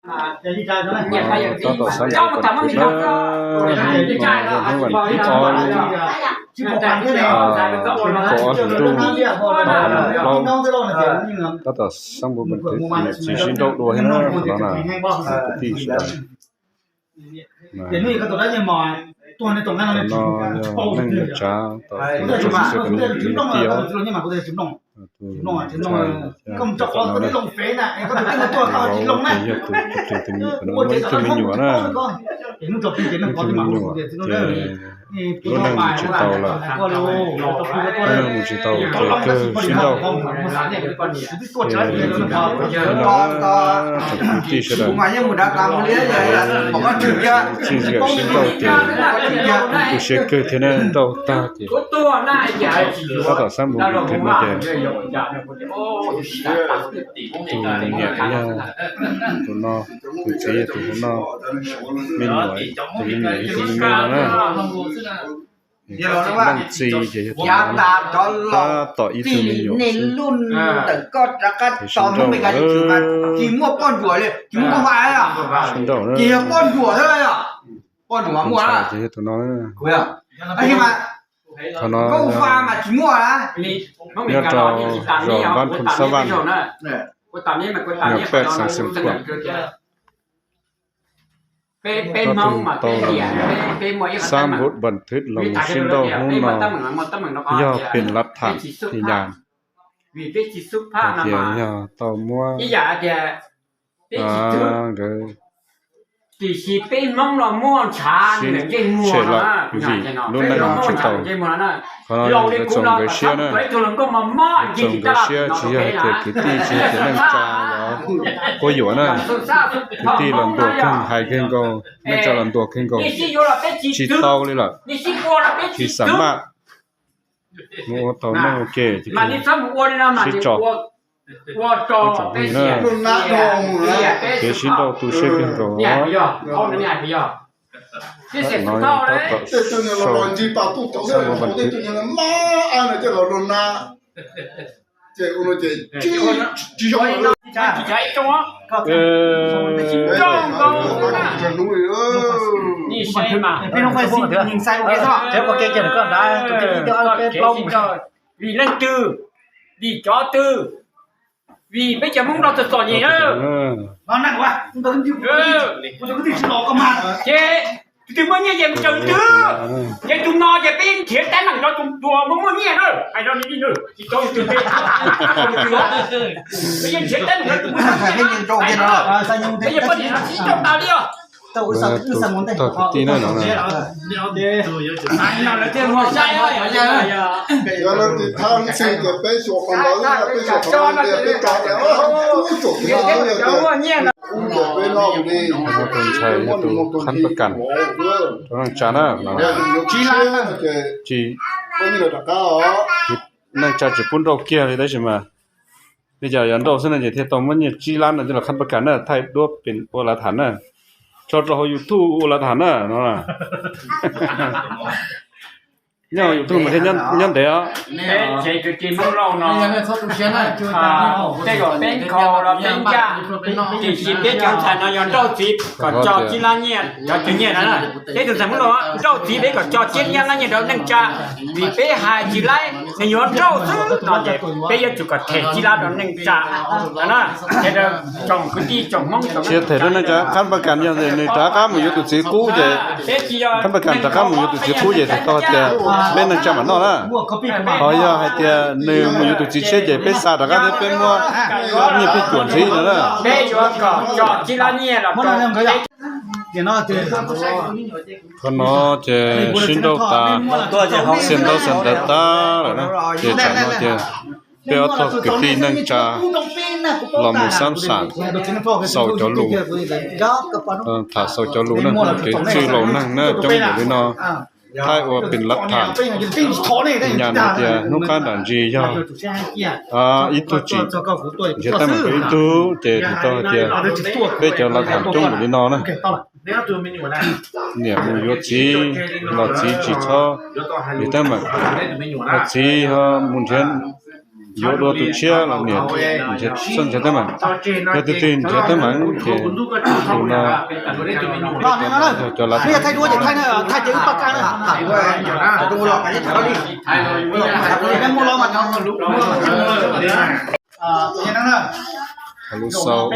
Tab tom xab npum npam thwv na, hnub no yog hnub vas thib ob, kaum ob hlis ntuj, ob phav nees nkaum plaub. Tab tom xab npum npam thwv, niam txiv sib nrauj dua thiab na, qhov no na, kwv tij sawv daws. Qhov no yog neej yog tsav tom tus no tshwj xeeb xwb rau nej kwv tij os. Tus ntxhais yog tus tub tus me nyuam na, ib tug me nyuam ces lub neej mus tsis tau lawm, lub neej mus tsis tau ces kawg sib nrauj. Tsoom kwv tij sawv daws, txij nkawm sib nrauj ces tu siab kawg thiab na, nrauj tag ces tab tom xab npum npam thwv no ces tus niam yog tus no, tus txiv yog tus no, me nyuam, tus me nyuam yog tus me me no na. Leej txiv ces yog tus no, tab tom ib tug me nyuam xwb. Ces sib nrauj, sib nrauj na. Tus ntxhais ces yog tus no na. Qhov no nyob rau zos Npab Thum Xab Vaj, nyuag pej xeev Xeem Khuam. Koj tus tau xab npum npam thwv los mus sib nrauj hnub no yog pem lav tham li nyas, hais tias yog tau muab nkawd sib tshem lawm vim lub neej mus tsis tau. Qhov no yog nkawd txaus nkawd siab na, nkawd txaus nkawd siab, tsis yog hais tias kwv tij, tsis yog tias neej tsa los quab yuam na. Kwv tij los ntuas kawg, hais kawg nkaus, neej tsa los ntuas kawg nkaus, tsis tau li lawm, tsis xam maj mus ua tau neej ua ke ces sib tso, tsoom phooj ywg na, kev sib nrauj tu siab kawg nkaus os. No yog tab tom sau xab npum npam thwv. Vim leej twg? Vim cov twg? Vim peb cov Hmoob no txom txom nyem na. Ces tus twg muaj nyiaj ces mus raws tus twg. Ces tus no ces peb yeej nrhiav teeb meem rau tus uas muaj muaj nyiaj na. Hais rau nej, tsis tau tus twg, peb yeej nrhiav teeb meem rau tus muaj nyiaj na. Peb yeej poj niam no tsis tau tas li os. Tog kwv tij na no. Yog leej twg thab ntxhib ces peb xyuas qhov ntawd, peb xyuas qhov ntawd, peb tso tias ub, tsoom kwv tij yog tias ub, ces peb noj li. Tus ntxhais yog tus khab pas kas rau neej tsa na. Tsis, neej tsa tsis pub nrauj kiag li tab sis mas li cas yog nrauj xwb no ces thiaj tau muab nyiaj tsib lab no coj los khab pas kas na, thaij duab pem ua lav tham na, tso rau hauv YouTube ua lav tham na no. Nyob hauv YouTube mas thiaj nyob ntev os. Tej zaum peb nkhaus los peb ncaj, tiam sis peb cov ntxhais no yog nrauj txiv kom tso tsib lab nyiaj, cov tsis nyiaj na. Peb tus ntxhais Hmoob Lauj nrauj txiv peb kom tso tsib lab nyiaj rau neej tsa, vim peb hais tsis laib nws yuav nrauj xwb no ces peb yuav tsum kom them tsib lab rau neej tsa na. Ces rau tsoom kwv tij tsoom Hmoob, tsis them rau neej tsa, khab pas kas yog nws rov qab mus yuav tus txiv qub ces, khab pas kas rov qab mus yuav tus txiv qub ces tau hais tias peb neej tsa mam noj na. Ho yog hais tias nws mus yuav tus txiv tshiab ces peb xa rov qab thiab peb muab nyiaj peb cuam ntxiv no na. Qhov no ces sib nrauj tas, xiam ntaub xiam ntawv tas lawm na, ces tsam no ces peb ob tog kwv tij neej tsa los mus xab xam xaus cov lus, tham xaus cov lus na, kev txwj laus neeg na coob npaum li no, thaij ua pem lav tham. Nyam hais tias hnub qab nram ntsis yog ib tug tsis nrhiav teeb meem rau ib tug ces tsis tau hais tias peb cov lav tham coob npaum li no na. Niam mus yuav txiv los txiv tsis txhob nrhiav teeb meem, los txiv ho mus nrhiav Yuav dua tus tshiab los niam, nrhiav teeb meem. Yog tus twg nrhiav teeb meem ces tus no yog cov lav. Tham lus xaus,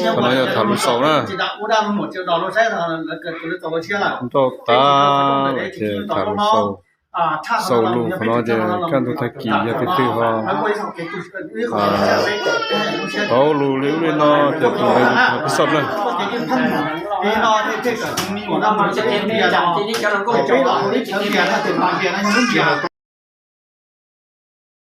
qhov no yog tham lus xaus na. Nrauj tas lawm ces tham lus xaus. Xaus lus qhov no ces kaj ntug tag kis yog tus twg ho pauv lus li ub li no ces tus ntawd yog tus xoj na.